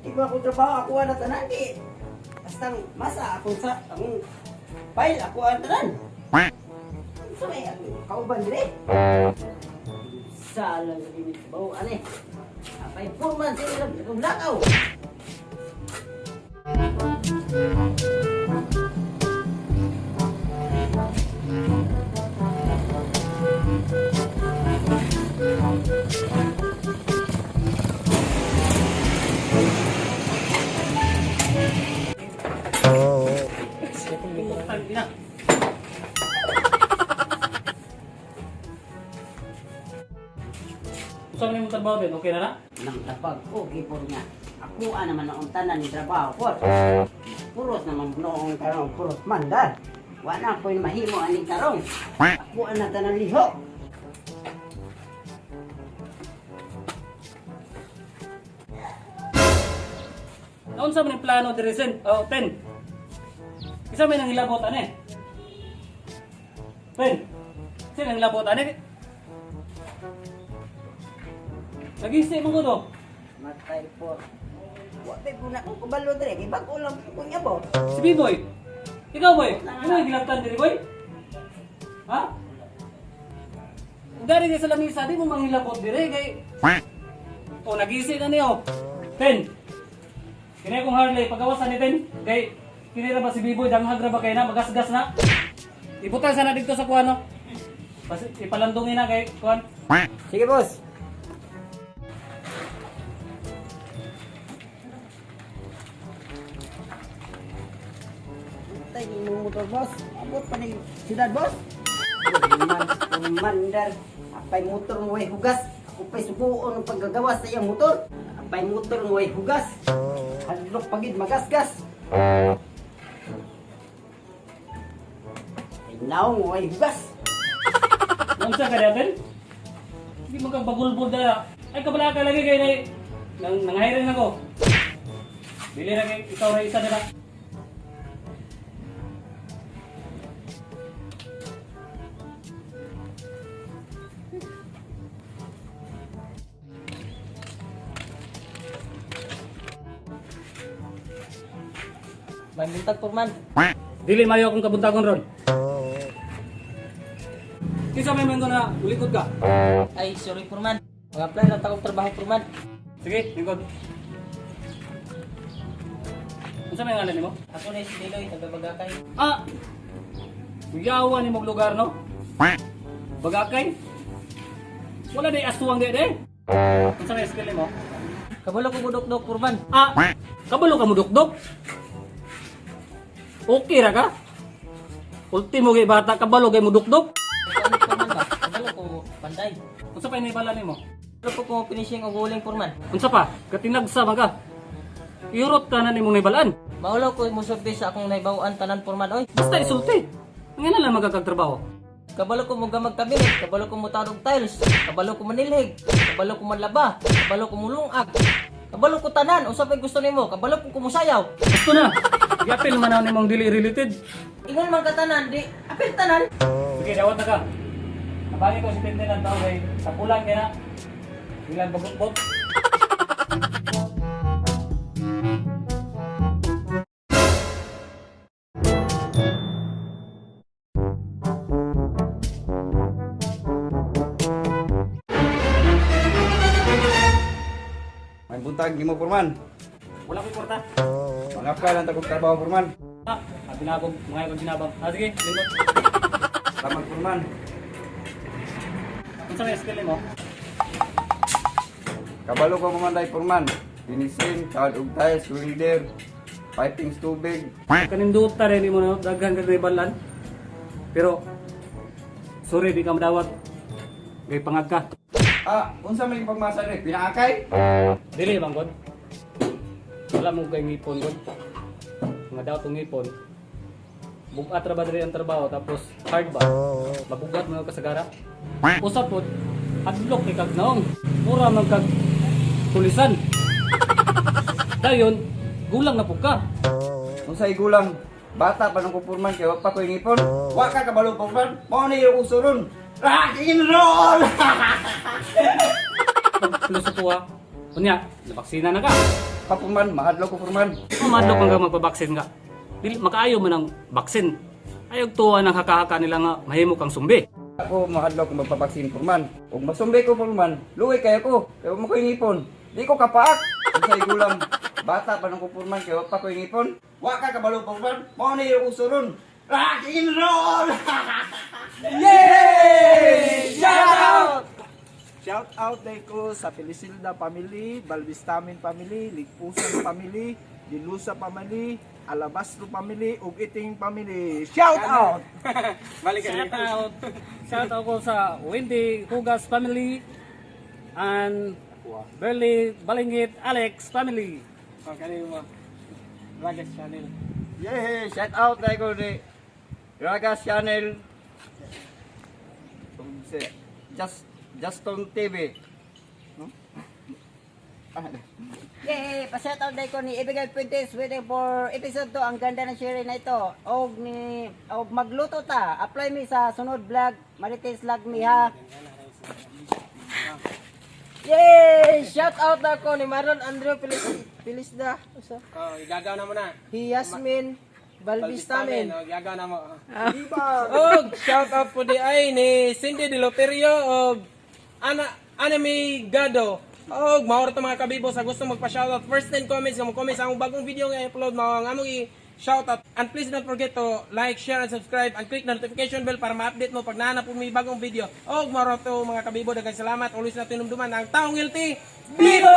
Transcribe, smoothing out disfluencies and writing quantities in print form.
Di ba akong trabaho, ako na tanan di. Basta masa akong sa akong file ako ang tanan. Unsa may ang kauban dire? Sa lang sa limit bawo ani. Apay purman sa ilang akong lakaw. Putang ina. Unsa man imong trabaho din? Okay na na? Nang tabag ko gipon nga. Ako naman ang tanan ni trabaho ko. Puros naman noong karong puros mandar. Wala ko'y mahimo aning tarong. Ako na tanan liho. Naunsa man yung plano diri sen? Oh, ten. Isa may nangilabot ani. Ten. Isa may nangilabot ani. Nagisi mo ko do. Matay po. Wa pa'y po na akong kabalo dire. Kay bago lang po niya bo. Si B-boy. Ikaw boy, ano yung gilabtan diri boy? Ha? Dari kay sa lamisa, di mo manghilabot dire kay O nagisi na niyo. Ten. Kini akong Harley pagawasan ni Ten kay kini ra ba si B-boy danghag ra ba kay na magasgas na. Ibutan sana dito sa kuan no. Bas ipalandungin na kay kuan. Sige, boss. Tay ni mong motor, boss. Abot pa ni siyudad, boss. Commander, apay motor mo way hugas. Ako pa'y subuon ang paggagawa sa iyang motor. Apay motor mo way hugas. Hadlok pagid magasgas. Ay naong way hugas. Unsa ka diyan? Hindi mo kang bagulbol dara. Ay kabala ka lagi kay nay nang nanghiring ako. Dili ra kay ikaw ra isa dira. May buntag purman. Dili mayo akong kabuntagon ron. Kinsa may mango na ulikod ka? Ay, sorry purman. Mag-apply lang takong trabaho purman. Sige, lingkod. Unsa may ngalan nimo? Ako na si Diloy, taga Bagakay. Ah! Yawa ni mong lugar no? Bagakay? Wala day aswang day day. Unsa may skill nimo? Kabalo ko budok-dok purman. Ah! Kabalo ka mo dukdok? Okay ra ka? Ultimo kay bata kabalo kay mo dukdok? Ano purman ba? Kabalo ko panday. Unsa pa inibala nimo? Kabalo ko ko finishing og uling purman. Unsa pa? Katinagsa man ka. Iurot ka na nimong naibalaan. Maulaw ko musulti sa akong naibaw-an tanan purman oy. Basta isulti. Nga na lang magkakagtrabaho. Kabalo ko mo gamag kabinet, kabalo ko mo tarog tiles, kabalo ko manilhig, kabalo ko manlaba, kabalo ko mulungag. Kabalo ko tanan, unsa pa'y gusto nimo? Kabalo ko kumusayaw. Gusto na. Yapil man na nimong dili related. Ingon man ka tanan, di apil tanan. Sige, dawat na ka. Nabagi ko si Tintin ang tao kay sa kulang kay na. Bilang bagugbot. May buntag nimo Purman. Wala ko'y kwarta. Mag-apply lang tagong trabaho Purman. Ah, binabog. Mga kong binabang. Ah, sige, lingkod. Salamat Purman. Unsa may skill mo? Kabalo ko mamanday Purman. Finishing, tawad og tiles, welder, piping tubig. Kaninduta rin mo na daghan kag naibalan. Pero sorry di ka madawat. Kay pangag ka. Ah, unsa man yung pagmasa ni? Pinaakay? Dili bang god? Wala mo kay ngipon god. Nga daw tong ngipon. Bugat ra ba diri ang trabaho tapos hard ba? Mabugat mo kasagara. Usa pod adlok kay kag naong. Mura man kag tulisan. Dayon gulang na pud ka. Unsa gulang? Bata pa nung ko Purman kay wa pa ko ngipon. Wa ka kabalo Purman. Mao ni yung uso ron. Rock and roll! Pag plus tuwa. Unya, nabaksina na ka. Pa, Purman, mahadlok ko, Purman. Mahadlok man ka magpabaksin nga. Dili makaayo man ang baksin. Ayaw tuwa ng haka-haka nila nga mahimo kang sumbi. Ako mahadlok kung magpapaksin, Purman. Ug masumbi ko, Purman, luwi kayo ko. Kay wa man ko'y ngipon. Di ko kapaak. Unsay gulang? Bata pa nung ko, Purman, kay wa pa ko'y ngipon. Wa ka kabalo, Purman. Mao ni yung uso ron. Rock and roll! Yay! Shout out! Shout out day ko sa Felisilda family, Balbistamin family, Ligpusan family, Dilusa family, Alabastro family, ug Iting family. Shout out! Shout out. Shout out ko sa Wendy Hugas family and Berly Balingit Alex family. Yay! Shout out day ko ni Ragas Channel. Ug si Justin TV. No? Yay! Pa-shout out ko ni Abigail Fuentes waiting for episode 2. Ang ganda ng sharing na ito. Og ni og magluto ta. Apply mi sa sunod vlog. Marites lag mi ha. Yay! Shout out ako ni Marlon Andrew Pilis Pilisda. Usa. Oh, igagaw na mo na. Hi Yasmin Balbistamin. Oh, igagaw na mo. Og shout out po di ay ni Cindy De Loterio og Ana Anami Gado. Og mao ra to, mga kabibo, sa gusto magpa-shoutout. First 10 comments nga mo comment sa among bagong video nga i-upload, mao ang among i-shoutout. And please don't forget to like, share and subscribe and click the notification bell para ma-update mo pag nahanap po may bagong video. Og mao ra to, mga kabibo, daghang salamat. Always na tinumduman ang taong guilty. Bibo!